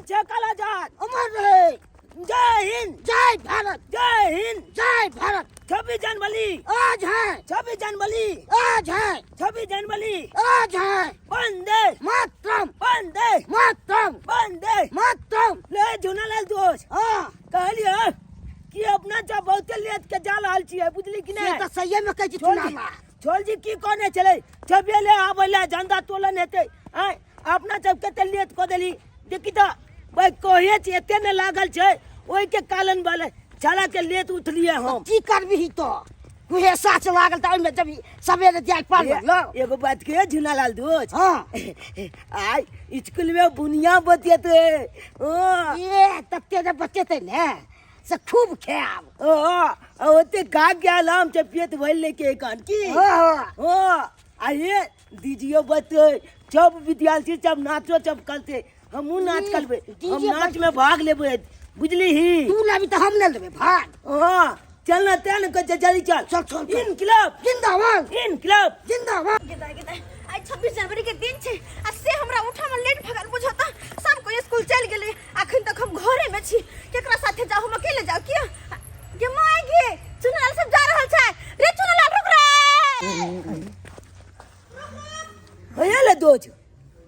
चंद्रशेखर आजाद अमर रहे। जय हिंद, जय भारत, जय हिंद, जय भारत। 26 जनवरी आज है, 26 जनवरी आज है, 26 जनवरी आज है। वंदे मातरम, वंदे मातरम, वंदे मातरम। ले झुनालाल दोस्त, हाँ कहलिए कि अपना जब बहुते लेत के जा रहल छियै, बुझली कि से नहि? तऽ सहिए में कहै छी। छोल जी, चुनावा छोल जी की कहने छलै, छबेले आबै लए झंडा तोलन हेतै। आँय, अपना सब कते लेट कऽ देली। देखी तऽ भाई कहे छी एते ने लागल छै, ओहिके कारण वाले छाला के लेट उठलिए हम। की करबिही तो कुहेसा से लागल तऽ ओहिमे जब सवेरे जाय पड़ल। एगो बात के झुनालाल दोस्त। हाँ। आइ स्कूल में बुनिया बतियते। हाँ। ए तते जे बचेतै ने से खूब खायब। ओ ओते गा गेल हम से पेट भरि लेके एखन की। हाँ। हाँ, आ ये दीजियो बते सब विद्यार्थी सब नाचो सब करते, हमहूँ नाच करबै। हम डीजे नाच में भाग लेबै, बुझली ही? तू लेबी तऽ हम नहि लेबै भाग। हाँ चल ना, तें ने कहै छै, जल्दी चल। चल, चल, चल। इनकलाब जिंदाबाद, इनकलाब जिंदाबाद। गेदा गेदा, आइ 26 जनवरी के दिन छै आ से हमरा उठा में लेट भगल बुझता। सब कोई स्कूल चल गेलै, अखन तक हम घरे में छी। केकरा साथे जाऊ हम? अकेले जाऊ किया? गे माय गे, चुनलाल सब जा रहल छै रे। चुनलाल रुक रे। हे ले दोज,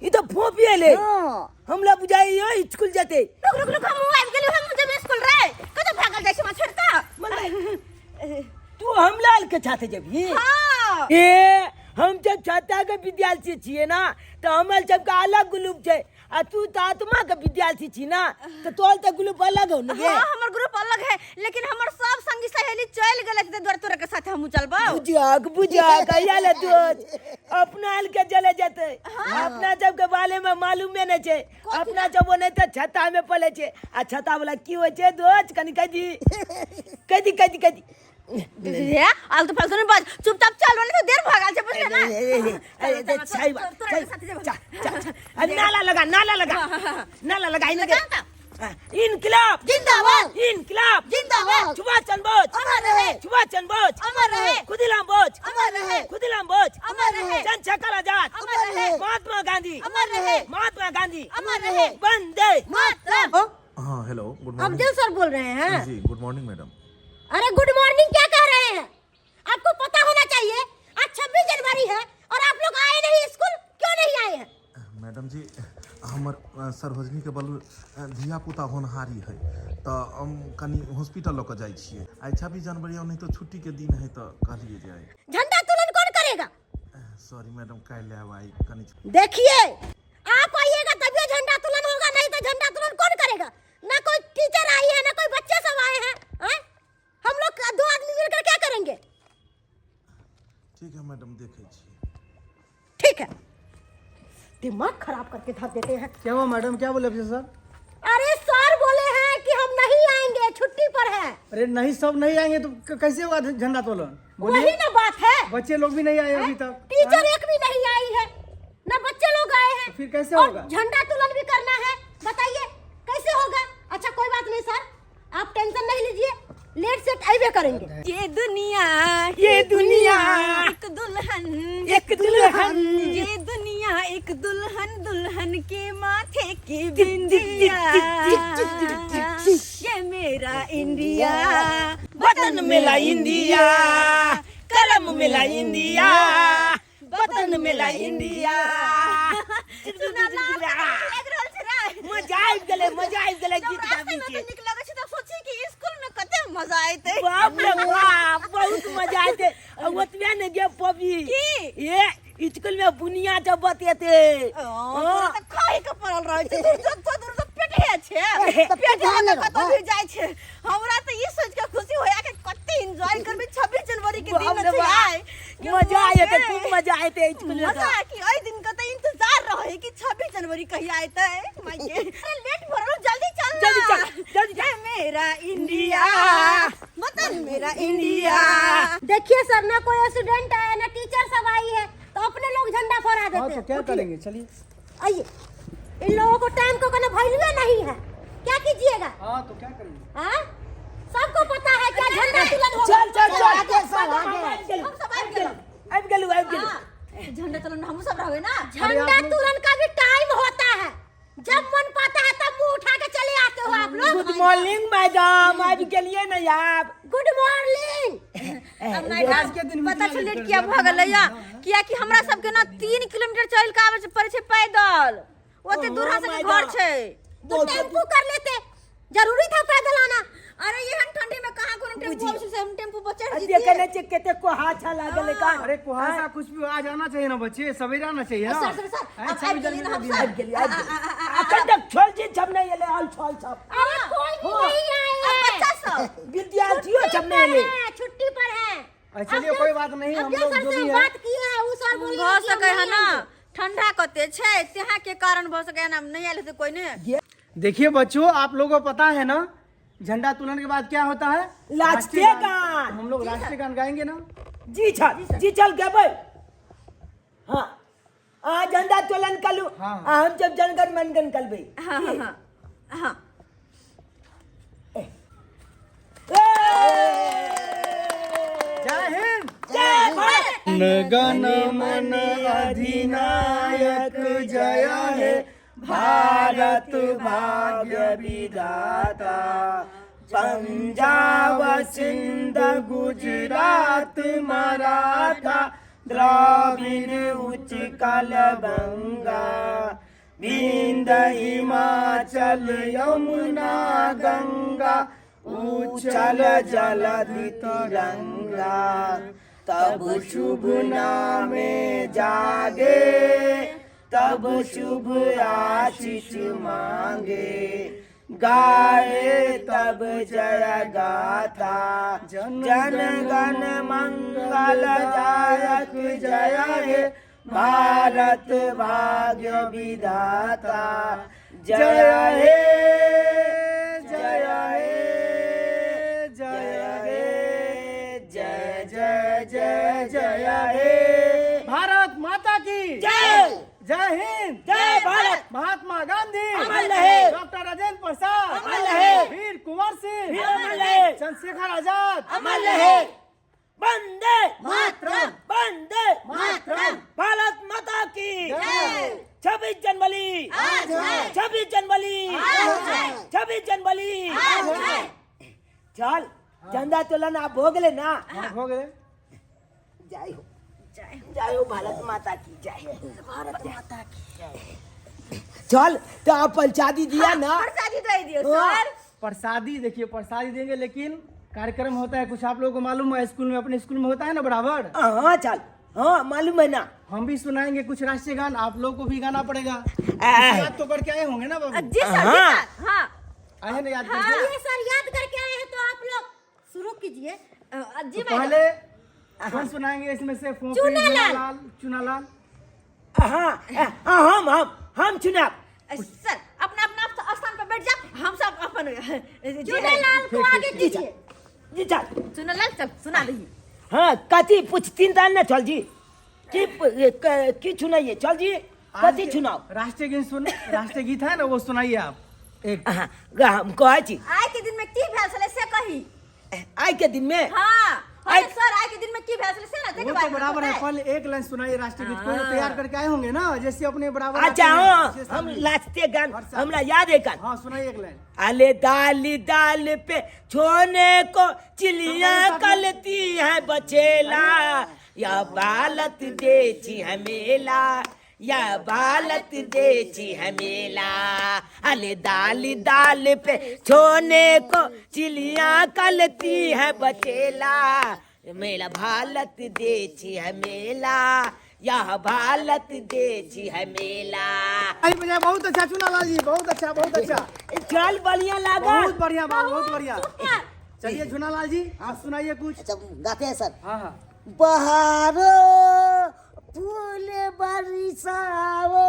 ई तो फोपी ले। हाँ। हमला बुझाई यो स्कूल जते। रुक रुक रुक, हम आबि गेलियो, हम जब स्कूल रे कतौ भागल जाइ छै हमरा छोड़ का। तू हमला के साथे जेबही? हाँ। ए हम जब छाता के विद्यार्थी छियै ना तऽ हमर सबके अलग ग्रुप छै, आ तू तऽ आत्मा के विद्यार्थी छी ना, तऽ तोहर तऽ ग्रुप अलग हो ने गे। हाँ, हमर ग्रुप अलग है, लेकिन हमर सब संगी सहेली चल गेलै ते द्वारे तोरा के साथे हमहूँ चलबौ। बुझाक बुझाक आया ले दोस्त, अपना आल के चले जेते। अपना सब के बारे में मालूमे नहीं छै। अपना सब ओने तऽ छता में पले छै, आ छता वाला की होइ छै दोस्त, कनि कह दी कह दी कह दी कह दी। हे आलतू फालतू नहीं बाज, चुपचाप चल, नहीं तो देर भागल छै, बुझले ना? ए, ए, सही बात, तोरा के सही। साथे जेबौ। चल चल चल। अरे नाला लगा, नाला लगा, नाला लगा इनके। लगा ता। इनकलाब जिंदाबाद, इनकलाब जिंदाबाद। सुभाष चंद्र बोस अमर रहे, सुभाष चंद्र बोस अमर रहे, खुदीराम बोस अमर रहे, खुदीराम बोस अमर रहे, चंद्रशेखर आजाद अमर रहे, महात्मा गांधी अमर रहे, महात्मा गांधी अमर रहे, वंदे मातरम। हाँ hello, good morning. Abdul sir बोल रहे हैं? जी गुड मॉर्निंग मैडम। अरे गुड मॉर्निंग क्या कह रहे हैं, आपको पता होना चाहिए आज 26 जनवरी है और आप लोग आए नहीं स्कूल, क्यों नहीं आए हैं? मैडम जी, हमर सरोजनी के बल धिया पुता होनहारी है, तऽ हम कनी हॉस्पिटल लऽ कऽ जाइ छियै। आइ 26 जनवरी ओनाहितो तो छुट्टी के दिन है, तऽ कहलियै जे आइ। झंडा तुलन कौन करेगा? सॉरी मैडम, काल्हि आयब, आइ कनी। देखिए आप आइएगा तभी झंडा तुलन होगा, नहीं तो झंडा तुलन कौन करेगा? ना कोई टीचर आई है, ना कोई बच्चे सब आए हैं, हैं? हम लोग दो आदमी मिलकर क्या करेंगे? ठीक है मैडम, देखै छियै। ठीक है, दिमाग खराब करके धर देते हैं। क्या हुआ मैडम, क्या बोले अफसर सर? अरे सर बोले हैं कि हम नहीं आएंगे, छुट्टी पर है। अरे नहीं, सब नहीं आएंगे तो कैसे होगा झंडा तोलन? वही बोलिए। ना बात है, बच्चे लोग भी नहीं आए अभी तक। टीचर हाँ? एक भी नहीं आई है, ना बच्चे लोग आए हैं, तो फिर कैसे और होगा? झंडा तुलन भी करना है, बताइए कैसे होगा? अच्छा कोई बात नहीं सर, आप टेंशन नहीं लीजिए, लेट सेट आइबे करेंगे। ये दुनिया, ये दुनिया एक दुल्हन, एक दुल्हन, ये दुनिया एक दुल्हन, दुल्हन के माथे की बिंदिया, ये मेरा इंडिया, वतन मिला इंडिया, कलम मिला इंडिया, वतन मिला इंडिया। लागि रहल छै रे। मजा आबि गेलै, मजा आबि गेलै गीत जब गाबै रास्ता में छै नीक लगै छै तऽ सोची कि स्कूल में कते मजा एतै। बाप रे बाप, बहुत मजा आते। आ ओतबे ने गे पबी की? ए स्कूल में बुनिया जब बतेते। ओ, तोरा तऽ खाइ के पड़ल रहै छै, दूर जतो दूर तऽ पेटे छै, तऽ पेट पेटे में ने कतौ रहौ। भी जाइ छै। हमरा तऽ ई सोच के खुशी होया कि कते एंजॉय करबै 26 जनवरी के बाप दिन रे छै बाप, आइ। कि मजा आयते, बाप रे। खूब मजा आयते स्कूल में। मजा कि एहि दिन के तऽ इंतजार रहे कि 26 जनवरी कहिया एतै। माय गे, अरे लेट भऽ रहल, जल्दी चल ना। जल्दी चल, जल्दी चल। ये मेरा इंडिया, वतन मेरा इंडिया। देखिए सर, ना कोई स्टूडेंट आया ना टीचर सब आई है, तो अपने लोग झंडा फहरा हाँ देते तो हैं। क्या करेंगे, चलिए। आइए, इन लोगों को टाइम को करना वैल्यू नहीं है, क्या कीजिएगा? हाँ तो क्या करेंगे? हाँ? सबको पता है क्या झंडा तुलन होगा। चल चल चल, आगे सर, आगे। हम सब आबि गेलहुँ। आबि गेलू, आबि गेलू। हाँ, झंडा तोलन हमहूँ सब रहबै ना। झंडा तुलन का भी टाइम होता है, जब मन पाता है तब मुंह उठा मॉर्निंग मैडम, आबि गेलियै ने आब। Good morning. अब मैडम आज के दिन पता मिथिला छै लेट लेट किया भऽ गेलै या, कियाकि हमरा सबके ना 3 किलोमीटर चलि के आबै पड़ै छै पैदल, ओते दूर हमरा सबके घर छै। तो टेम्पू कर लेते, जरूरी था पैदल आना। अरे एहन ठंडी में कहाँ कोनो टेम्पू आबै छै से हम टेम्पू पर चढ़ देखे जइतियै। नहि छियै कते कुहासा लागल है का। अरे कुहासा कुछ भी हो, आज आना चाहिए ना बच्चे, सवेरे आना चाहिए ना। सर सर सर आए, अब आबि 26 गेलियै ना हम जनवरी सब। आबि गेलियै, आबि गेलियै। अखन तक छोल जी सब नहि एलै, आल छल सब। अरे कोई भी नहीं आए अब हैं। बच्चा सब विद्यार्थियों सब छुट्टी नहि पर एलै। है, छुट्टी पर है। अरे चलिए कोई बात नहीं, अब हम जो लोग सर जो से भी है बात किए हैं वो सर बोले भऽ कि हम सकै है नहीं ना आएंगे। ठंडा कते छै तेहा के कारण भऽ सकै है ना नहीं आयल हेतै कोई ने। देखिए बच्चों, आप लोगों को पता है ना झंडा तुलन के बाद क्या होता है? राष्ट्रीय गान। हम लोग राष्ट्रीय गान गाएंगे ना। जी चल, जी चल गेबै। हाँ आ झंडा तोलन कलू। हाँ। आ हम जब जनगण मनगण करबै। हाँ हाँ हाँ हाँ। जय हिंद, जय भारत। गण मन अधिनायक जय हे भारत भाग्य विधाता, पंजाब सिंध गुजरात मराठा, द्राविड़ उच्चकल बंगा, विंध्य हिमाचल यमुना गंगा, उछल जलधि तिरंगा, तब शुभ नामे जागे, तब शुभ आशीष मांगे, गाए तब जय गाथा, जन गण मंगल दायक जय हे भारत भाग्य विधाता, जय हे जय हे जय हे जय जय जय जय हे भारत माता की जय। जय हिंद, जय भारत। महात्मा गांधी अमर रहे। डॉक्टर राजेंद्र प्रसाद अमर रहे। वीर कुंवर सिंह वीर अमर रहे। चंद्रशेखर आजाद अमर रहे। वंदे मातरम। वंदे मातरम। भारत माता की जय। 26 जनवरी आज है। 26 जनवरी आज है। 26 जनवरी आज है। चल झंडा तोलन आप हो गेले ना। हाँ, हो गए। जय हो, जय हो भारत माता की जय, भारत माता की जय। चल तो आप प्रसादी दिया ना। प्रसादी दे दियो हाँ। सर। प्रसादी देखिए, प्रसादी देंगे लेकिन कार्यक्रम होता है कुछ, आप लोगों को मालूम है स्कूल में, अपने स्कूल में होता है ना बराबर। हाँ चल, हाँ मालूम है ना। हम भी सुनाएंगे कुछ राष्ट्रीय गान, आप लोग को भी गाना पड़ेगा। याद तो करके आए होंगे ना बाबू। जी सर, जी सर, हाँ आए हैं ना याद करके? चलिए सर, याद करके आए हैं तो आप लोग शुरू कीजिए। जी तो मैडम। पहले कौन सुनाएंगे इसमें से? फोफी, चुनालाल। चुनालाल। हाँ हाँ, हम हम हम चुनाव। सर अपना अपना स्थान पर बैठ जा, हम सब अपन चुनालाल को आगे कीजिए। जी चल चुनालाल चल सुना दही। हाँ कथी पूछतीन त ना चल जी, की चुनाइए चल जी, कथी चुनाव? राष्ट्रीय गीत सुन, राष्ट्रीय गीत है ना वो सुनाइए आप एक। हाँ हम कहै छी आइ के दिन में की भेल छलै से कही। आइ के दिन में? हाँ अरे सर, आइ के दिन में की भेल छलै से ना वो तो बराबर है, पहले एक लाइन सुनाइए राष्ट्रीय गीत, कोई तैयार करके आए होंगे ना जैसे अपने बराबर। अच्छा हाँ, हम राष्ट्रीय गान हमरा याद है गान। हाँ सुनाइए एक लाइन। अले दाल दाल पे छोने को चिड़िया कलती है बचेला, या बालत देची है मेला, या बालत देची है मेला। अले दाल दाल पे छोने को चिड़िया कलती है बचेला, मेला भारत देची है मेला, यह भारत देची है मेला। बजाय बहुत अच्छा चुनालाल जी, बहुत अच्छा, बहुत अच्छा। चल बढ़िया लगा, बहुत बढ़िया बाबू, बहुत बढ़िया। चलिए झुनालाल जी आप सुनाइए कुछ। अच्छा गाते हैं सर। हाँ हाँ। बहारो फूल बरसाओ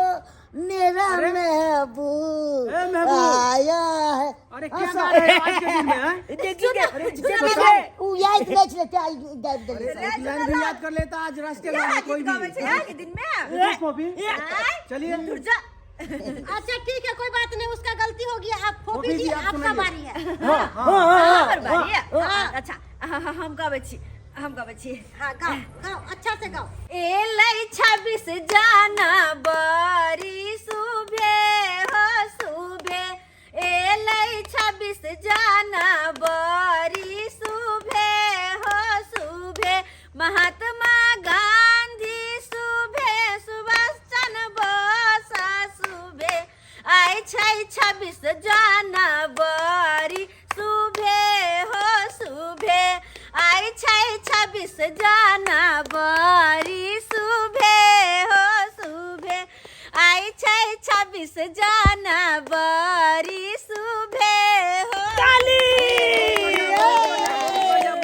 मेरा महबूब आया है। अरे क्या गा रहे हैं आज के दिन में हैं? उ याद नहीं छले ते आई गाइब देले। एक लाइन भी याद कर लेता आज राष्ट्रीय गान कोई भी आइ के दिन में। कॉपी। चलिए अच्छा ठीक है, कोई बात नहीं, उसका गलती हो गया। आप फोफी जी आपका बारी है। हमर बारी है। अच्छा हम गाबै छी, हम गाबै छी। हाँ गाओ गाओ, अच्छा से गाओ। एलै 26 जनवरी सुबे हो सुबे, एलै 26 छै 26 जनवरी सुबे हो सुबे, आइ छै 26 जनवरी सुबे हो सुबे, आइ छै 26 जनवरी सुबे हो। ताली।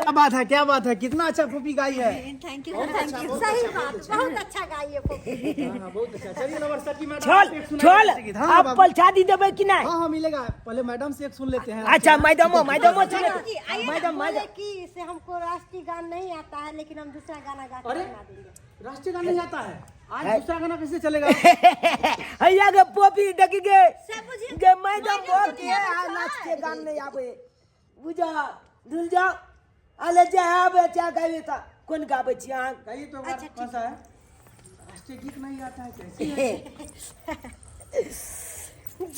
क्या बात है, क्या बात है, कितना अच्छा फोपी गाई है। Thank you, thank you. सही बात, बहुत अच्छा गाई है फोपी। हाँ, हाँ, बहुत अच्छा। चलिए नंबर सर की मैडम छल आपसे एक सुनाइए छल राष्ट्रीय गीत। हाँ आप बाबू। पलछादी देबै कि नहीं? हाँ हाँ मिलेगा, पहले मैडम से एक सुन लेते हैं। अच्छा मैडमो मैडमो सुने। जी, आइए ना, मैडम बोले मैडम कि से हमको राष्ट्रीय गान नहीं आता है, लेकिन हम दूसरा गाना गा के अरे सुना देंगे। राष्ट्रीय गान नहीं आता है, आज दूसरा गाना कैसे चलेगा? हैया गे पोपी देखी गे से बुझी गे मैडम बोल के आ नाच के गान नहीं आबे बुझा धुल जाओ अले जे आबे चा गाबे त कोन गाबै छी अहाँ? गाइए तो बार, कौन सा है? राष्ट्रीय गीत नहीं आता है कैसे?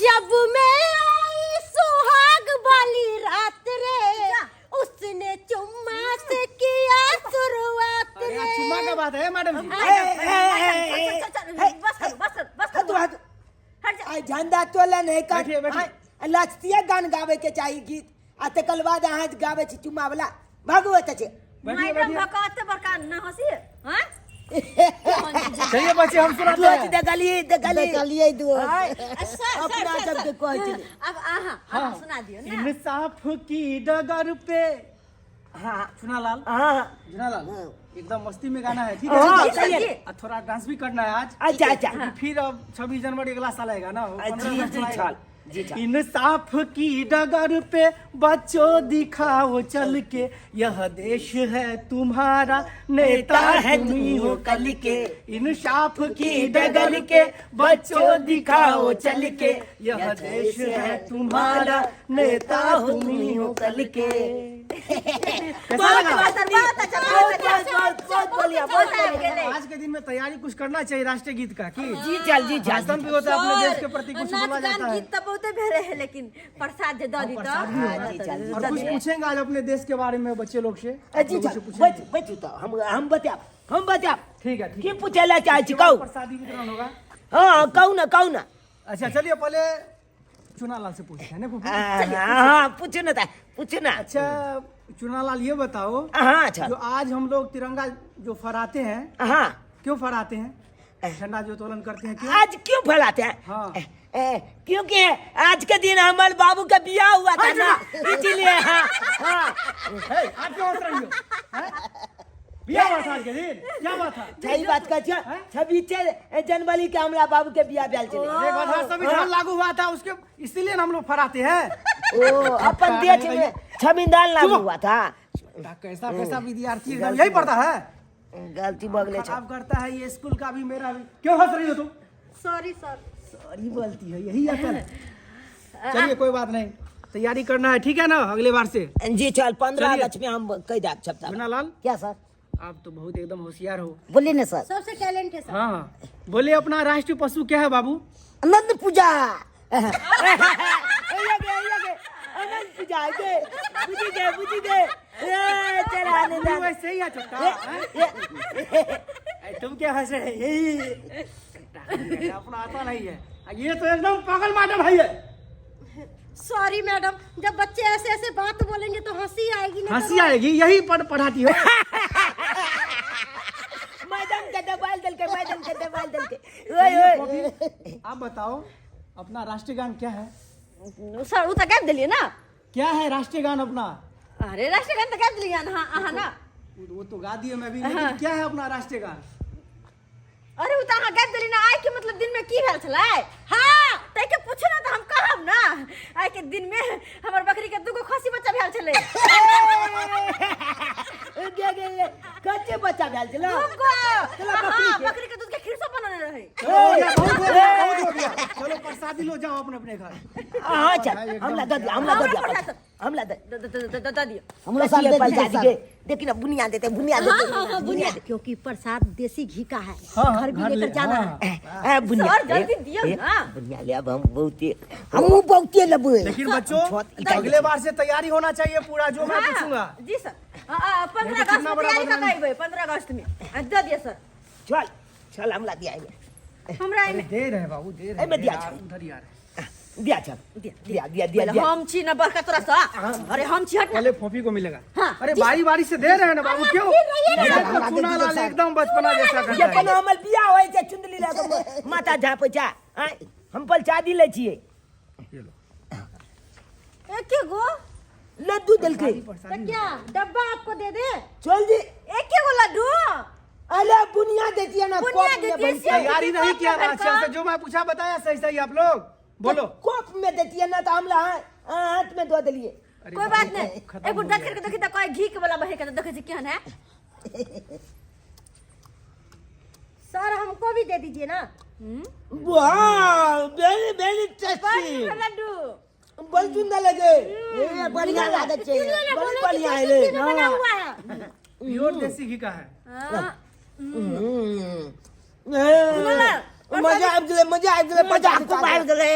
जब मैं आई सुहाग वाली रात रे, उसने चुम्मा से किया शुरुआत अरे रे। आज चुम्मा का बात है मैडम जी। ए, ए, ए, ए, चल, चल, चल, बस करो, बस करो, बस हटू करो। हटू हट जा। आइ झंडा तोलन है का बैठिए, बैठिए। लचतिया गान गाबै के चाही गीत, आ तकर बाद अहाँ गाबै छी चुम्मा वाला भगवत छै। बैठिए मैडम बैठिए। भकौते बड़का न हंसी हां। चलिए बच्चे हम सुनाते दोस्त हैं। देखलिए देखलिए देखलिए दोस्त। आइ, सर अपना सर, सबके सर, कहै छै। अब आहा आहा सुना दियो ना। इंसाफ की डगर पे। हाँ चुनालाल, हाँ चुनालाल एकदम मस्ती में गाना है, ठीक हाँ, है? सही है। और थोड़ा डांस भी करना है आज। अच्छा अच्छा। क्योंकि फिर अब 26 जनवरी अगला साल आएगा ना, वो 15 जी अगस्त जी आएगा। छल जी छल। इंसाफ की डगर पे बच्चों दिखाओ चल के, यह देश है तुम्हारा नेता है तुम ही हो कल के। इंसाफ की डगर के बच्चों दिखाओ चल के, यह देश है तुम्हारा नेता तुम ही हो कल के। कैसा बहुत लगा? बहुत बहुत अच्छा, बहुत बहुत अच्छा। बहुत बहुत बढ़िया बहुत बढ़िया। आज के दिन में तैयारी कुछ करना चाहिए राष्ट्रीय गीत का कि जी चल जी चल। भाषण भी होता है, अपने देश के प्रति कुछ नाच बोला गान जाता है। गीत तो बहुते भेरे है, लेकिन प्रसाद जे द दी तो प्रसाद भी हाँ, जी चल। और कुछ पूछेंगे आज अपने देश के बारे में बच्चे लोग से, जी लोगों चल से पूछेंगे। बैठ बैठू तो हम बताब हम बताब। ठीक है, ठीक की है। पूछे ला चाहै छी कहू? प्रसादी वितरण होगा। हाँ कहू ना कहू ना। अच्छा चलिए पहले चुनालाल से पूछते हैं ना फूफू? हाँ हाँ पूछू ना ता पूछू ना। अच्छा चुनालाल ये बताओ, हाँ अच्छा जो आज हम लोग तिरंगा जो फहराते हैं, हाँ क्यों फहराते हैं? झंडा जो तोलन करते हैं क्यों? आज क्यों फैलाते हैं? हाँ। क्योंकि आज के दिन हमारे बाबू का बियाह हुआ था ना, इसीलिए। हाँ हाँ। हे, आप क्यों हंस रही हो? हैं? बियाह हुआ था आज के दिन? क्या हुआ था? सही बात कहै छियै। 26 जनवरी के हमरा बाबू के बियाह भेल छलै। एक बात था, संविधान लागू हुआ था उसके, इसीलिए ना हम लोग फहराते हैं। ओ अपन देश में संविधान लागू हुआ था। कैसा कैसा विद्यार्थी एकदम यही पढ़ता है, गलती बगले छ। खराब करता है ये स्कूल का भी मेरा भी। क्यों हंस रही हो तुम? Sorry sir. सॉरी बोलती है, यही अकल है। चलिए कोई बात नहीं, तैयारी करना है, ठीक है ना, अगले बार से। जी चल 15 चलिए। अगस्त में हम कह देब छपता। लाल क्या सर? आप तो बहुत एकदम होशियार हो। बोलिए ना सर। सबसे टैलेंट है सर। हाँ हाँ बोलिए, अपना राष्ट्रीय पशु क्या है बाबू? अनंत पूजा। अनंत पूजा गे बुझी गे बुझी गे ए चल आने तू दे। वैसे ही है छोटा, हैं? ए, तुम क्या हंस रहे यही अपना आता नहीं है, ये तो एकदम पागल मैडम है ये। सॉरी मैडम, जब बच्चे ऐसे ऐसे बात बोलेंगे तो हंसी आएगी ना। हंसी आएगी, यही पढ़ाती हो। मैडम के दबाल दल के मैडम के दबाल दल के ओए ओए। आप बताओ अपना राष्ट्रीय गान क्या है? सर उ तो गाबि देलियै ना। क्या है राष्ट्रीय गान अपना? अरे राष्ट्रीय गान तो गाबि देलियै अहाँ अहाँ ना। वो तो गा दिए मैं भी, लेकिन क्या है अपना राष्ट्रीय गान? अरे उ तो अहाँ गाबि देलियै ना। आइ के मतलब दिन में की भेल छलै? हाँ ताहि के पूछू ना तो हम कहब ना। आइ के दिन में हमर बकरी के दूगो खसी बच्चा भेल छलै। गे गे गे कच्चे बच्चा भेल छलै दूगो। बकरी हाँ के। बकरी के दूध के खीर सब बनने रहे। चलो हो गया, बहुत हो गया, बहुत हो गया। चलो प्रसादी लो जाओ अपने अपने घर। हाँ चल हमला दे दिया हमला दे दिया हमला दे द द द द दियो। हमरा साथ दे दीजिए प्रसादी सर। के देखी ना बुनिया देते बुनिया देते। हाँ हाँ बुनिया, क्योंकि प्रसाद देसी घी का है, हाँ, घर भी घर लेकर ले- जाना हाँ। है। ए बुनिया सर, जल्दी दियौ ना। बुनिया ले अब हम बहुते हमहूँ बहुते लेबै। लेकिन बच्चों अगले बार से तैयारी होना चाहिए पूरा, जो मैं पूछूंगा। जी सर 15 नहीं तो अगस्त कितना में बड़ा तैयारी कऽ बदनामी। के अयबै 15 अगस्त में दऽ दिअ सर। चल चल हमला दिया एहिमे। हमरा अरे एहिमे दे रहे बाबू दे रहे एहिमे दिया यार, छै। उधर ही आ रहे। दिया चल दिया, दिया दिया दिया पहिले दिया हम छी ना बड़का तोरा सा अरे हम छी हट ना। पहले फोफी को मिलेगा। हाँ, अरे बारी बारी से दे रहे हैं ना बाबू, क्यों ये तो चूना लाल एकदम बचपना जैसा करता जे है। कोनो हमर बियाह होइ छै चुंदली लए कऽ माथा झापै छै आँय हम पलचादी लै छियै। ये लो। एके गो लड्डू देलकै। तो क्या डब्बा आपको दे दे? चल जी। एके गो लड्डू। अरे बुनिया देती ना बुनिया कप में देती है, भर के। तैयारी नहीं किया भर अच्छा से, जो मैं पूछा बताया सही सही आप लोग बोलो। कप में देती है ना तो हम हाथ में धो दिलिए। अरे कोई बात नहीं, खत्म एक हो बार देख गया। करके देखी त कोई घी के वाला बहे के देखै छी केहन है। सर हमको भी दे दीजिए ना। वाह वेरी वेरी टेस्टी। लड्डू बड़ सुंदर लगे। ए, बढ़िया लागत छै। बड़ बढ़िया है ले। बना हुआ है प्योर देसी घी का है। हाँ। मजा आबि गेलै, मजा आबि गेलै, मजा खूब आबि गेलै।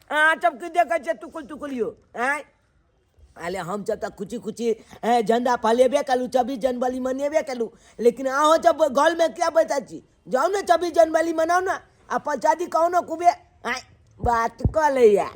अहाँ सबके देखै छियै टुकुल टुकुल यौ आँय। अरे हम सब तऽ खुशी खुशी झंडा फलेबे कलू, 26 जनवरी मनेबे कलू, लेकिन अहाँ सब घरमे किया बैठल छी? जाउ ने 26 जनवरी मनाउ ने आ प्रसादी कहू ने खूबे। आँय बात कऽ लैया।